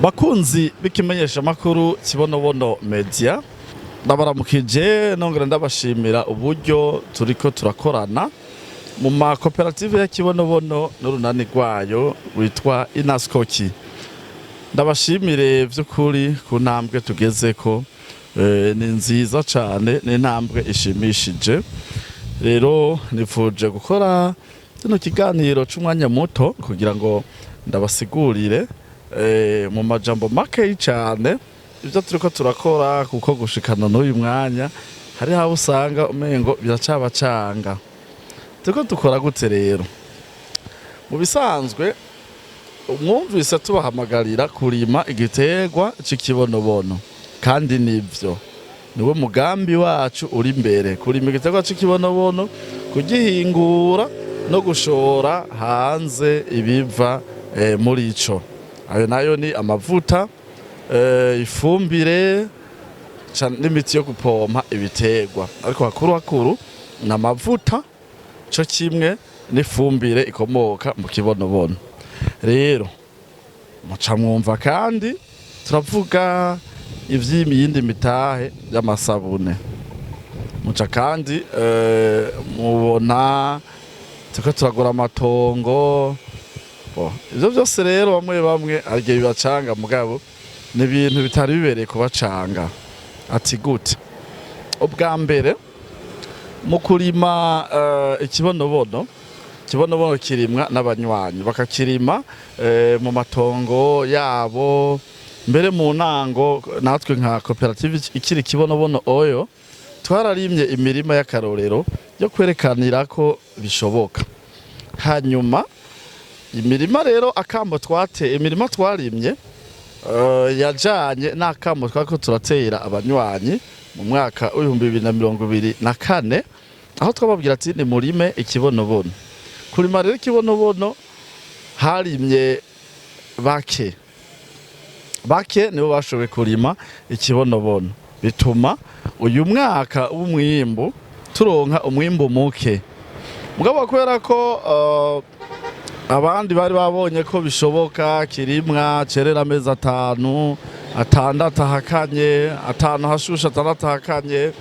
Bakunzi b'ikimenyeshamakuru Kibonobono Media, ndabaramukije, nongera ndabashimira uburyo turiko turakorana mu makoperative ya Kibonobono n'urunani rwayo witwa Inaskoki. Ndabashimire vy'ukuri ku ntambwe tugezeko, ni nziza cane, ni intambwe ishimishije. Rero nifuje gukora kino kiganiro c'umwanya muto kugira ngo ndabasigurire mu majambo makeyi cane ivyo turiko turakora, kuko gushikana n'uyu mwanya hari aho usanga umengo biracabacanga. Turiko dukora gute rero? Mu bisanzwe mwumvise tubahamagarira kurima igiterwa c'ikibonobono, kandi nivyo niwo mugambi wacu uri imbere: kurima igiterwa c'ikibonobono, kugihingura no gushora hanze ibiva muri ico. Ayo nayo ni amavuta, ifumbire n'imiti yo gupompa ibiterwa, ariko hakuru hakuru ni amavuta co kimwe n'ifumbire ikomoka mu kibonobono. Rero muca mwumva kandi turavuga ivy'iyindi mitahe y'amasabune, muca kandi mubona turiko turagura amatongo. Bo, ivyo vyose rero bamwe bamwe hari igihe bibacanga, mugabo ni ibintu bitari bibereye kubacanga. Ati gute? Ubwa mbere, mu kurima ikibonobono, ikibonobono kirimwa n'abanywanyi, bakakirima mu matongo yabo. Mbere mu ntango natwe nka koperative ikiri Kibonobono Oyo twararimye imirima y'akarorero yo kwerekanira ko bishoboka. Hanyuma imirima rero, akamo twateye, imirima twarimye yajanye n'akamo twariko turatera abanywanyi mu mwaka w'2024, aho twababwira ati: "Ni murime ikibonobono." Kurima rero ikibonobono, harimye bake bake, nibo bashoboye kurima ikibonobono, bituma uyu mwaka w'umwimbu turonka umwimbu muke. Mugabo kubera ko abandi bari babonye ko bishoboka, kirimwa cerera amezi 5, 6 ahakanye, 5 hashushe, 6 ahakanye.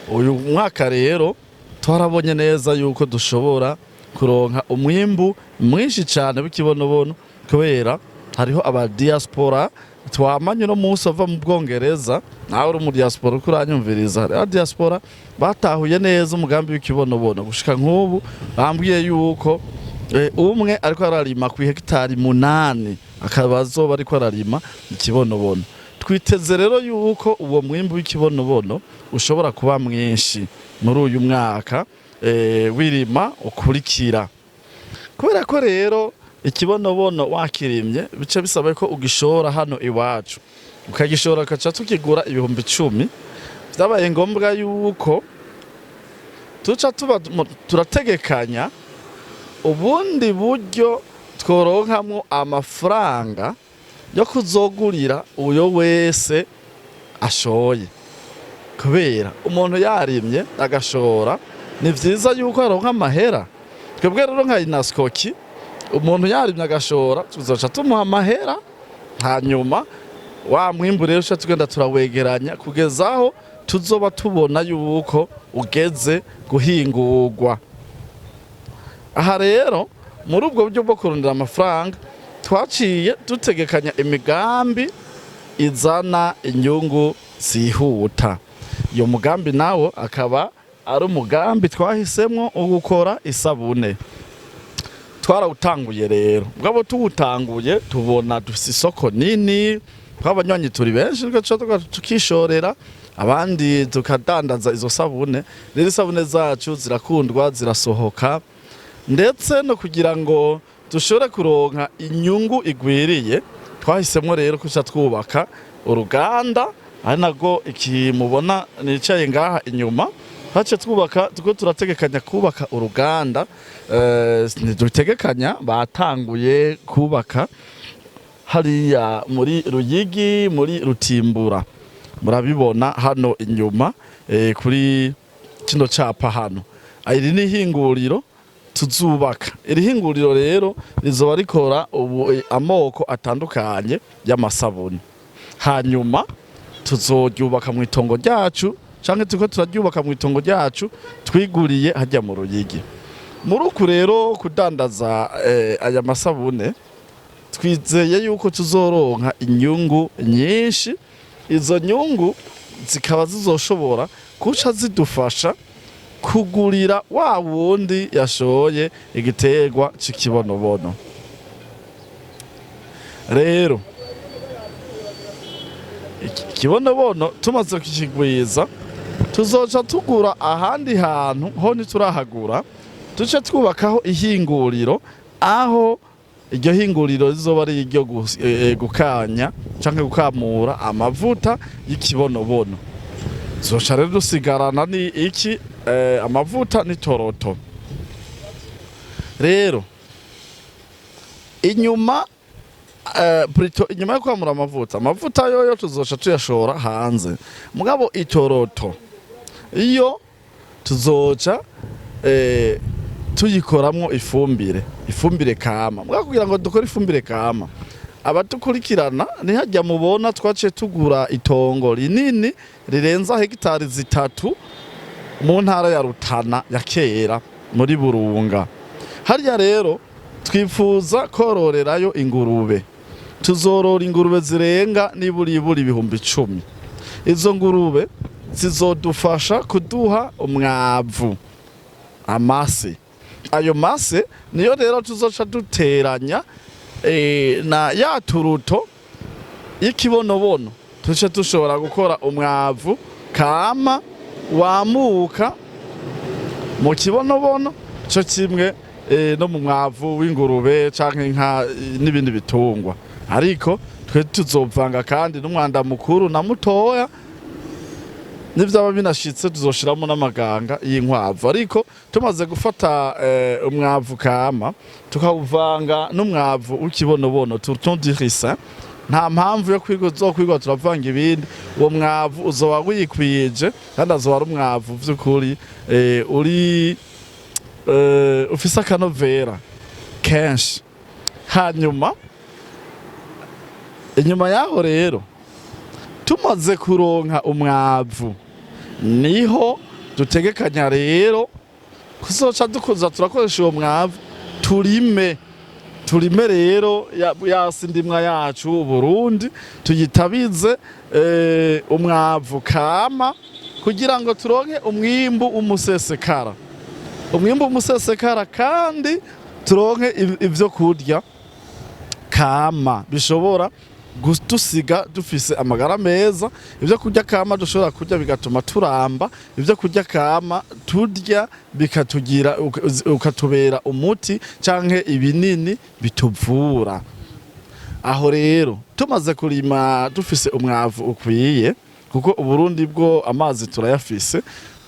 Uyu mwaka rero twarabonye neza yuko dushobora kuronka umwimbu mwinshi cane w'ikibonobono, kubera hariho aba diaspora twamanye uno munsi bava mu Bwongereza. Nawe uri mu diaspora uko uranyumviriza, hariho diaspora batahuye neza umugambi w'ikibonobono. Gushika nk'ubu bambwiye yuko umwe ariko ararima ku hegitari 8, akaba azoba ariko ararima ikibonobono. Twiteze rero yuko uwo mwimbu w'ikibonobono ushobora kuba mwinshi muri uyu mwaka wirima ukurikira. Kubera ko rero ikibonobono wakirimye, bice bisaba ko ugishora hano iwacu, ukagishora ukaca tukigura 10,000. Vyabaye ngombwa yuko tuca tuba turategekanya ubundi buryo tworonkamwo amafaranga yo kuzogurira uyo wese ashoye, kubera umuntu yarimye agashora ni vyiza yuko aronka amahera. Twebwe rero nka Inaskoki, umuntu yarimye agashora tuzoca tumuha amahera, hanyuma wa mwimbu rero uca tugenda turawegeranya kugeza aho tuzoba tubona yuko ugeze guhingurwa. Aha rero muri ubwo buryo bwo kurondera amafaranga, twaciye dutegekanya imigambi izana inyungu zihuta. Iyo mugambi nawo akaba ari umugambi twahisemwo wo gukora isabune. Twarawutanguye rero, mugabo tuwutanguye tubona dufise isoko nini, tw'abanywanyi turi benshi, tugaca tukishorera, abandi tukadandaza izo sabune. Rero isabune zacu zirakundwa, zirasohoka. Ndetse no kugira ngo dushobore kuronka inyungu igwiriye, twahisemwo rero kuca twubaka uruganda, ari narwo iki mubona nicaye ngaha inyuma. Twaciye twubaka, turiko turategekanya kubaka uruganda, ntidutegekanya, batanguye kubaka hariya muri Ruyigi, muri Rutimbura. Murabibona hano inyuma kuri kino capa hano. Iri ni ihinguriro. Tuzubaka iri hinguriro rero, rizoba rikora ubu amoko atandukanye y'amasabuni. Hanyuma tuzoryubaka mu itongo ryacu, canke turiko turaryubaka mu itongo ryacu twiguriye hajya mu Ruyigi. Muri uku rero kudandaza aya masabune, twizeye yuko tuzoronka inyungu nyinshi. Izo nyungu zikaba zizoshobora kuca zidufasha kugurira wa wundi yashoye igiterwa c'ikibonobono. Rero ikibonobono tumaze kukigwiza, tuzoca tugura ahandi hantu ho ntiturahagura, duce twubakaho ihinguriro, aho iryo hinguriro rizoba ari iryo gukanya canke gukamura amavuta y'ikibonobono. Tuzoca rero dusigarana ni iki amavuta n'itoroto. Rero inyuma plutôt inyuma yo kwamura amavuta yoyo tuzoca tuyashora hanze, mugabo itoroto iyo tuzoca tuyikoramwo ifumbire kama. Mugabo kugira ngo dukore ifumbire kama, abadukurikirana ntihajya mubona twaciye tugura itongo rinini rirenza hegitari 3 mu ntara ya Rutana ya kera, muri Burunga. Harya rero twifuza kororerayo ingurube. Tuzorora ingurube zirenga niburiburi 10,000. Izo ngurube zizodufasha kuduha umwavu, amase. Ayo mase niyo rero tuzoca duteranya na ya turuto y'ikibonobono, tuce dushobora gukora umwavu kama wamuka mu kibonobono co kimwe no mu mwavu w'ingurube canke inka n'ibindi bitungwa. Ariko twe tuzovanga kandi n'umwanda mukuru na mutoya. Nivyaba binashitse, tuzoshiramo n'amaganga y'inkwavu. Ariko tumaze gufata umwavu kama tukawuvanga n'umwavu w'ikibonobono, tourteau du ricin, nta mpamvu yo kwiga uzokwigwa turavanga ibindi. Uwo mwavu uzoba wikwije, kandi azoba ari umwavu vy'ukuri uri ufise akanovera kenshi. Hanyuma inyuma yaho rero, tumaze kuronka umwavu, niho dutegekanya rero kuzoca dukuza turakoresha uwo mwavu, turime rero yasi ndimwa yacu Burundi, tuyitabize umwavu kama, kugira ngo turonke umwimbu umusesekara, umwimbu umusesekara, kandi turonke ivyo kurya kama bishobora gutusiga dufise amagara meza. Ibyo kurya kama dushobora kurya bigatuma turamba, ibyo kurya kama turya bikatugira ukatubera umuti canke ibinini bituvura. Aho rero tumaze kurima dufise umwavu ukwiye, kuko Uburundi bwo amazi turayafise,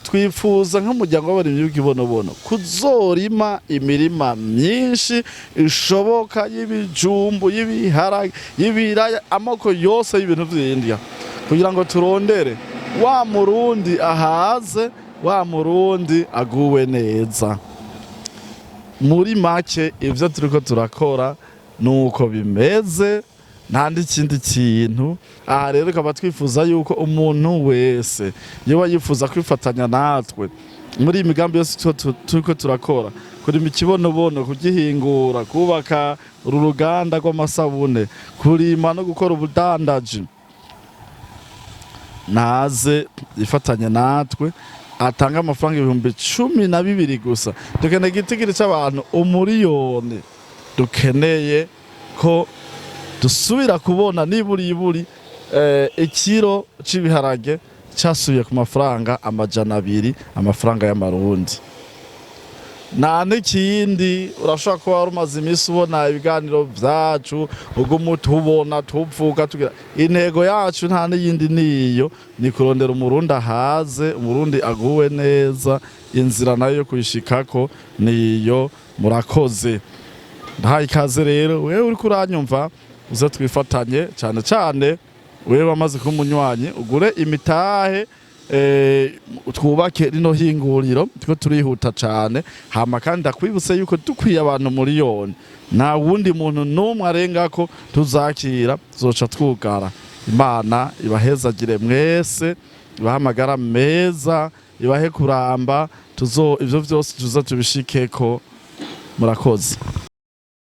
twifuza nk'umuryango w'abarimyi w'ikibonobono kuzorima imirima myinshi ishoboka y'ibijumbu, y'ibiharage, y'ibiraya, amoko yose y'ibintu vy'indya, kugira ngo turondere wa Murundi ahaze, wa Murundi aguwe neza. Muri make, ivyo turiko turakora nuko bimeze, nta n'ikindi kintu. Aha rero tukaba twifuza yuko umuntu wese yoba yifuza kwifatanya natwe muri iyi migambi yose turiko turakora: kurima ikibonobono, kugihingura, kubaka uru ruganda rw'amasabune, kurima no gukora ubudandaji, naze yifatanye natwe, atange amafaranga 12,000 gusa. Dukeneye igitigiri c'abantu 1,000,000. Dukeneye ko dusubira kubona niburiburi ikiro c'ibiharage casubiye ku mafaranga 200, amafaranga y'amarundi. Nta n'ikindi. Urashobora kuba wari umaze iminsi ubona ibiganiro vyacu, uguma tubona tuvuga tugira intego yacu, nta n'iyindi, niyo ni kurondera Umurundi ahaze, Umurundi aguwe neza. Inzira nayo yo kuyishikako niyo. Murakoze, ndahaye ikaze rero wewe uriko uranyumva, uze twifatanye, cyane cyane wewe wamaze kuba umunywanyi, ugure imitahe. twubake rino hinguriro, turiko turihuta cane. Hama kandi ndakwibutse yuko dukwiye abantu 1 miliyoni, nta wundi muntu n'umwe arengako tuzakira, tuzoca twugara. Imana ibahezagire mwese, ibahe amagara meza, ibahe kuramba, tuzo ivyo vyose tuza tubishikeko. Murakoze.